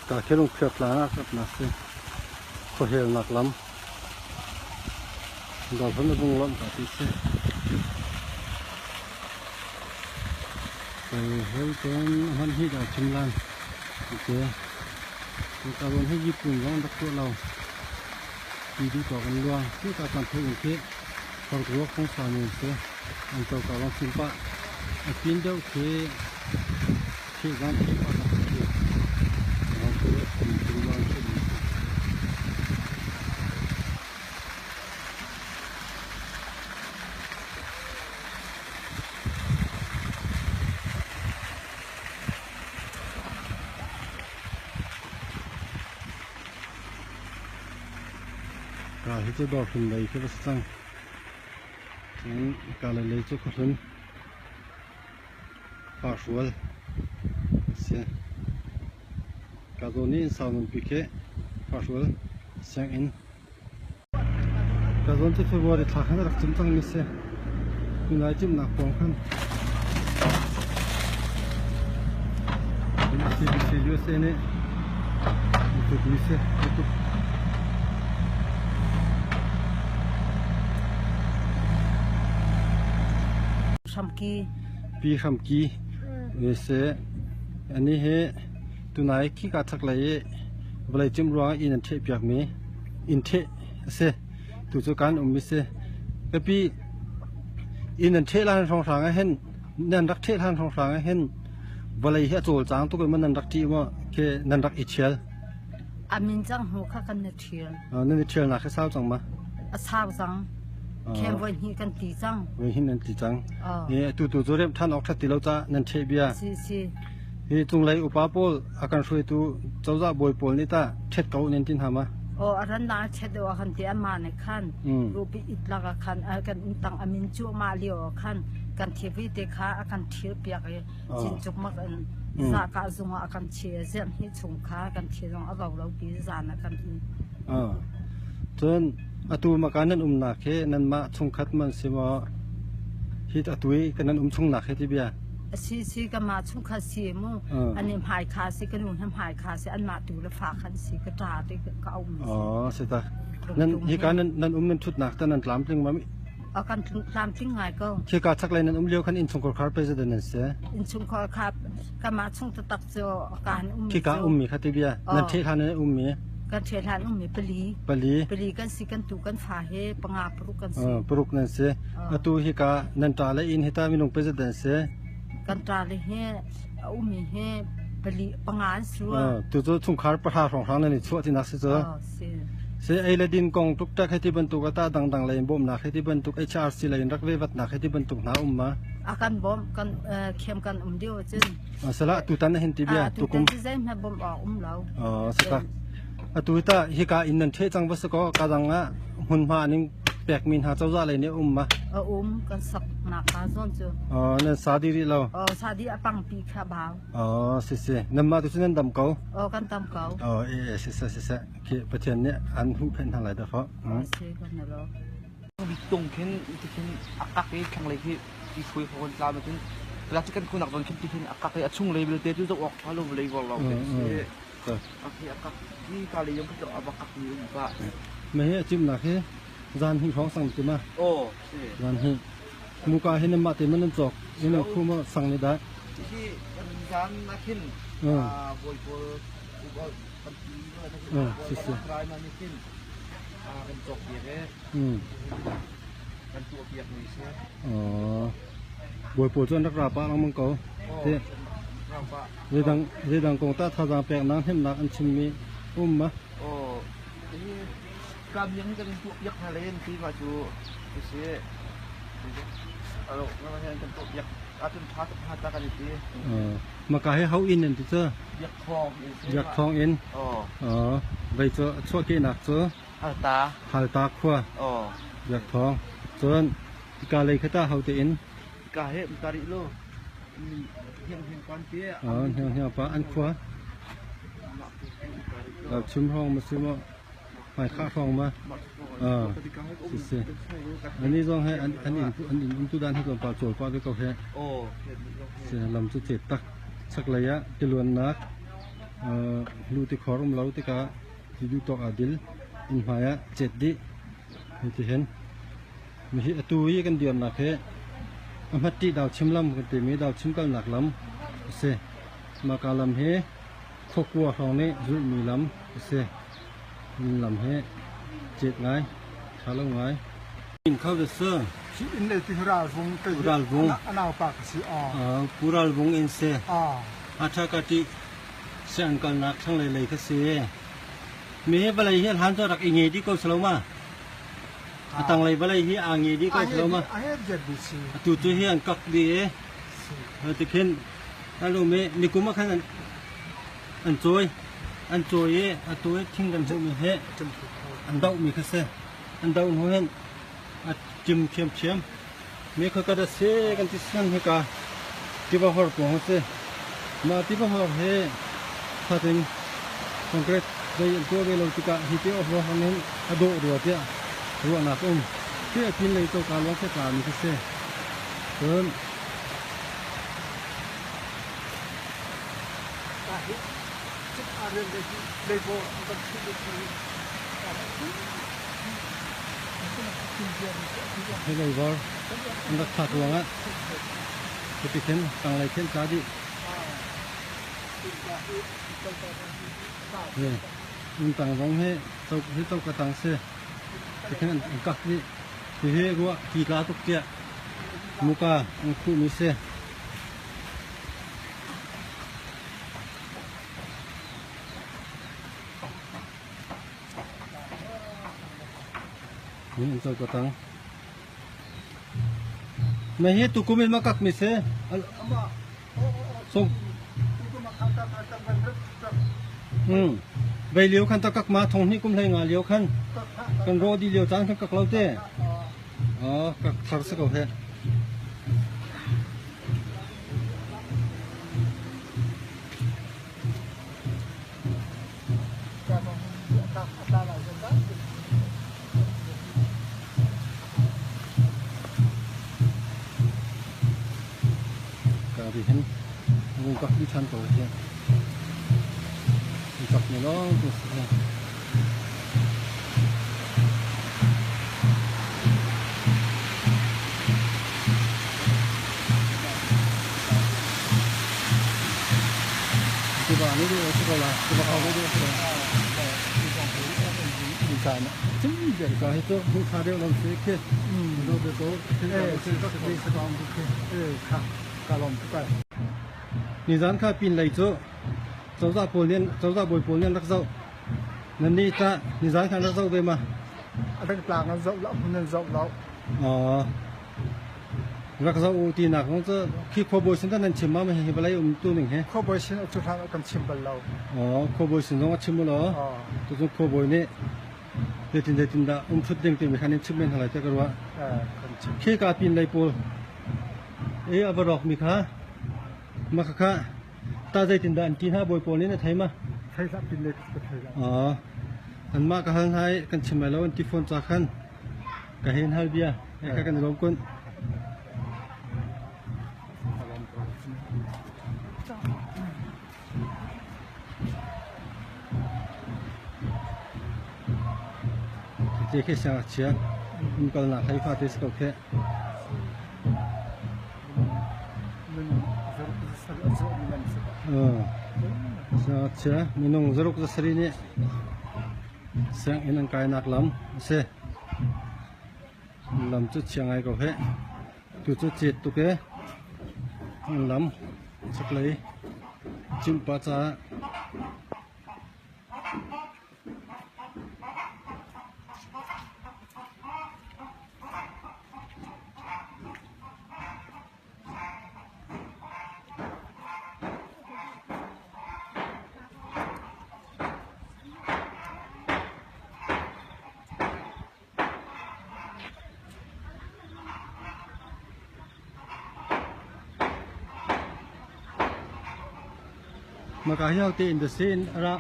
Ka khi lungphiar tlang ah kapnak si. Khuahelnak lam. Dawr na bung lawmh ka ti si. Hei cun hman hi dah chim lan. Te. Ka ron hi yipun zong rak tuah lo. Ti di to kan luang. Ti ka kan thei in khi Thorruak phungsa men si. An to ka long sim pa. A pin deuh khi khi zong khi pa tak khi. Zong khi pin luang khi. Ka hi cu dawrhlun lei khi va si cang. Cun ka le lei cu khuahlun pahrual a si. Ka zawn i sau nawnpi khi pahrual sianginn. Ka zawn cu February thla khan a rak cim cangmi si. Tunai cimnak pawng khan CBC USA nih tukmi si. Tuk. Hramki. Pi Hramki. USA. Ani hi tunai khika chaklei i vawlei cimh ruangah inn an ṭhehpiakmi inn ṭheh a si. Tu cu kan um i si. Kapi inn an ṭheh hlan hrawnghrang ah hin nan rak ṭheh hlan hrawnghrang ah hin vawlei hi a cawlcang tuk i maw nan rak ṭih maw khi nan rak i ṭhial? A min cang hnu kha kan i ṭhial. Nan i ṭhialnak hi sau cang ma? A sau cang. Khem voi hnih kan ti cang. Voi hnih nan ti cang. Tu tu cu remh ṭhan awk ṭhat ti lo ca nan ṭheh bia. Si si. Hi cunglei upa pawl a kan hruaitu cozah bawi pawl nih tah ṭhet ko nan ti hna ma? Aw a ran na ṭhet deuh ah khan ti amah nih khan rupi it lak ah khan kan inn tang a min cuahmah lio ah khan kan thil te kha a kan ṭhil piak i cincuk mak in zahkah zung ah a kan chi i ziah hnih chung kha kan thil zong a ro lo pi zan ah kan in. Cun atu maka nan umnak hi nanmah chungkhat man si maw? Hi atu i kan nan um chungnak hi ti bia. Si si kanmah chungkhat si mu an i hmai kha si ka nu hna hmai kha si anmah tu le fa khan si ka ṭa te ka um si. Oh si ta. Nan hika nan nan um nan thutnak ta nan tlamtling ma A kan tlamtling ngai ko. Khika chaklei nan um lio khan innchungkhar khar president nan si. Innchungkhar kha kanmah chung taktak cu kan um Khika ummi kha ti bia. Nan ṭhe hlan nan ummi. Kan ṭhe hlan ummi pali. Pali. Pali kan si kan tu kan fa he panga paruk kan si. Paruk nan si. Atu hika nan ṭa le inn hi ta minung president si. Kan ṭa le he a ummi he pali panga an si rua. Tu cu chungkhar pahra hrawnghrang nan i chuah tinak si cu. Si. Si ei le din kong tuktak hei ti bantuk ata dangdang lei in bawmhnak hei ti bantuk HRC lei in rak ve vatnak hei ti bantuk hna um ma. A kan bawmh kan khem kan um deuh cun. Sala tutan na hin ti bia tukum. Tutan ti zeihmanh bawmh awk um lo. Saka. Atu ta hika inn nan ṭheh cang va si kaw ka dang ah hmunhma ning pekmi hna cozah lei nih um ma? A um kan saknak ka zawn cu. Nan sa dih rih lo. Sa dih a pangpi kha bau. Si si. Nanmah tu cu nan dam ko. Kan dam ko. E si si si si. Khi Pathian nih an huhphenh hna lai dah. Si kan lo. Tung khin ti khin a kak i thlanglei khi ti hruai kho kan tlam ahcun cu kan khunak zawn khin ti khin a kak i a chunglei belte cu zoh awk ṭha lo vawlei vor lo te si. Mah hi a cimnak hi zan hnih hrawng sang ti ma? Zan hnih. Muka hi nanmah te man nan cawk. In khu ma sang ni dah? Hi zan ah khin bawi pawl tampi si si. Kan cawk piak e. Kan tuah piak mi si. Bawi pawl cu an rak ra pah lengmang ko. Te. Zeidang zeidang kong tah thazaang peknak hnemhnak an chimmi um ma? Aw, hi kamiang kan in tuah piak hna len ti ma cu si. Alo, nama hian kan tuah piak ahcun tha tuk hnga ta kan i ti. Maka hi ho inn an ti cu? Biak Thawng in si. Biak Thawng inn. Aw. Aw, vei cu chuahkehnak cu? Halta. Halta khua. Aw. Biak Thawng. Cun ka lei kha ta ho te inn? Ka he um ta rih lo. Pa an khua chim hrawng ma si maw hmaikhah hrawng ma si si ani zong he an an in an in umtu dan hi tlawmpal cawl pah ve ko he si lam cu cet tak chaklei ah tiluannak Lu tikhor um lo tikah ti duh tawk aa dil. Inn hmai ah cet dih. Hiti hin mihi atu i kan dirnak hi a hmatti Dauchim lam kan timi Dauchim kalnak lam a si. Maka lam hi khuakua hrawng nih zulhmi lam a si. Inn lam hi cet ngai, ṭha lo ngai. Inn kho da si. Hi inn le ti ralvung ka Ralvung. A naupa ka si. Pu Ralvung inn si. Atha ka ti sian kalnak thlanglei lei kha si. Mi hi vawlei hi hlan cu rak i nge dih ko si lo ma? A tanglei vawlei hi aa nge dih ko si lo ma? Atu cu hi an kak dih i tikhin alum i nikum ah khan an cawi an cawi i atu i thing kan hmuhmi hi an dohmi kha si. An doh hnu hin a cim ṭhiamṭhiam. Mi khua ka si kan ti siang hika tiva hor kuang a si. Mah tiva hor hi fatin concrete zei an tuah ve lo tikah hi ti hor hin a dawh rua tiah ruahnak um. Khi a pin lei coka lawng khi tla mi khi si. Cun Hi leivawr an rak thlak ruangah cuti khin tanglei khin tla dih. Hi inn-tang zong hi hi coka tang si. Tikhin an kak dih. Hihi ruah ti tla tuk tiah muka an khuhmi si. Ni an coka tang. Na hi tukum in ma kak mi si. Sung. Vei lio khan ta kak ma thong hnih kum hlei nga lio khan kan ro di lio caan khan kak lo te. Oh, kak thar si ko he. Ka ri hin ngung kak di than ko hi. Kak ni long tu si hi. Tiva ni du si ko la. Tiva ko du si ko la. Ka hi cu hmuh tha deuh lo si khi. Do be ko. Nizan kha pin lei cu cozah pawl nih cozah bawi pawl nih an rak zoh. Nan nih tah nizan kha an rak zoh ve ma? Rak tlang an zoh lo, hmun an zoh lo. Rak zoh u tinak zong cu khi khuabawi sin nan chim ma hi vawlei um tu ning hi? Khuabawi sin cu hlan ah kan chim bal lo. Khuabawi sin zong a chim u law. Tucun khuabawi nih zeitin zeitin dah um thut ding timi kha nan chim men hna lai tiah ka ruah. Kan chim. Khi ka pin lei pawl e a va rawk mi kha ma kha kha ta zeitin dah an ti hna bawi pawl nih na thei ma? Thei hlah pin lei ka thei lah. Anmah ka hal hna i kan chim lai lo an ti fawn ca khan ka hen hal bia e kha kan i lawm kun. Te khi siangngakchia um kalnak hlei fate si ko kheh. Siangngakchia minung zaruk za sarih nih sianginn an kainak lam a si. Lam cu chia ngai ko heh. Tu cu cet tuk ee. Lam chaklei cimh pah caah Maka hi hote in da si in ra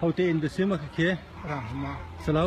hote in da si ma khi Ra ma. Salo.